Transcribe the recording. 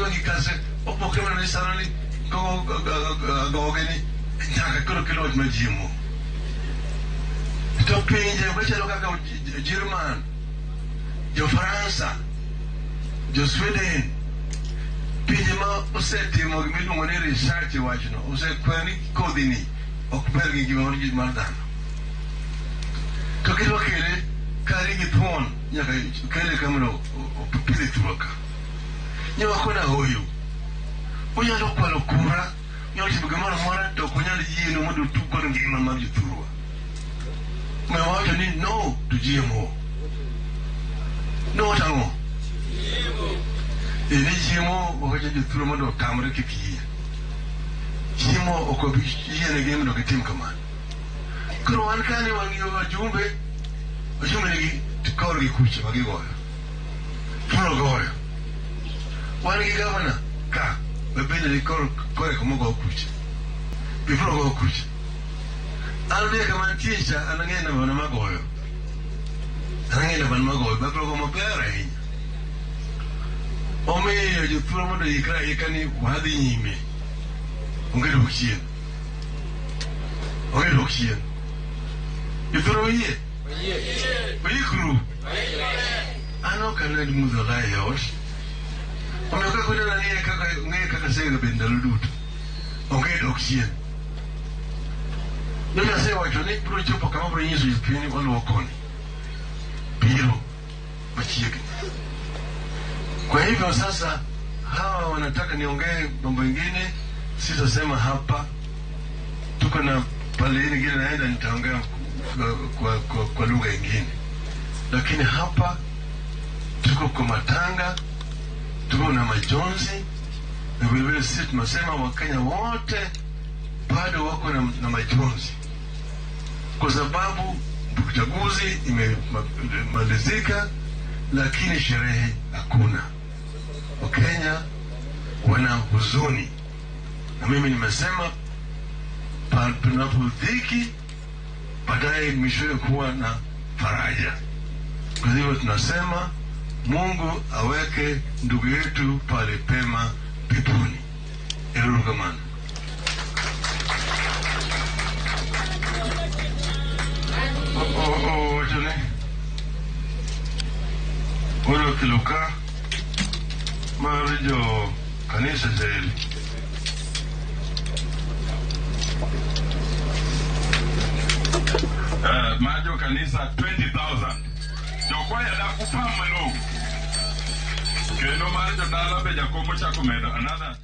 gima gikase opokre mana ni sano ni goge ni nyaka koro kelo wach mar GMO. To pinje machalo kaka Jerman, jo Faransa, jo Sweden, pinje ma osetimo gima iluongo ni research e wachno, osekwer ni kodhini ok ber gi ngima mar dhano. To gidwa kele kari gi thuon nyaka kele ka mondo opidhe thurwa ka. Nyawakona hoyo. Unyalo kwalo kura, unyalo timo gimoro amora to ok unyal yienu mondo utug kod ngima mar jothurwa. Omiyo wawacho ni no to GMO. No tang'o? E ni GMO wawacho jothurwa mondo otamre kik yie. GMO ok obi yienegi mondo gitim kamano. Koro wan kane wang'iyo wajumbe, wajumbe nigi korgi kucha ma gigoyo. Biro goyo. Wan gi gavana ka bende ni kor kore kuma go kucha. Biro goyo kucha. An be kama nitie cha an ang'eyo namba na magoyo. An ang'eyo namba na magoyo, babiro go maber ahinya. Omiyo jothurwa mondo oikre aika ni wadhi nyime. Onge dok chien. Onge dok chien. Jothurwa oyie? Oikru? An ok ane mudho la e ot. Omiyo kaka uneno ang'eyo kaka ng'eyo kaka asega bet ndalo duto. Onge dok chien. Nyocha asewacho ni biro chopo kama biro nyiso jopiny ni waluwo koni. Biro machiegni. Kwa hivyo sasa hawa wanataka niongee mambo mengine, sitasema hapa. Tuko na pale ingine naenda nitaongea kwa lugha ingine, lakini hapa tuko kwa matanga, tuko na majonzi, na vilevile sisi tunasema Wakenya wote bado wako na majonzi kwa sababu uchaguzi imemalizika, lakini sherehe hakuna. Wakenya wana huzuni, na mimi nimesema panapo dhiki, baadaye mwishowe kuwa na faraja. Kwa hivyo tunasema Mungu aweke ndugu yetu pale pema peponi. Erokamano. Owacho ni wadwa kelo ka mar jo kanisa Israel. Mar jo kanisa 20,000. Jokwaya dak upam malong'o. Kendo mar jodala be jakom ochako medo another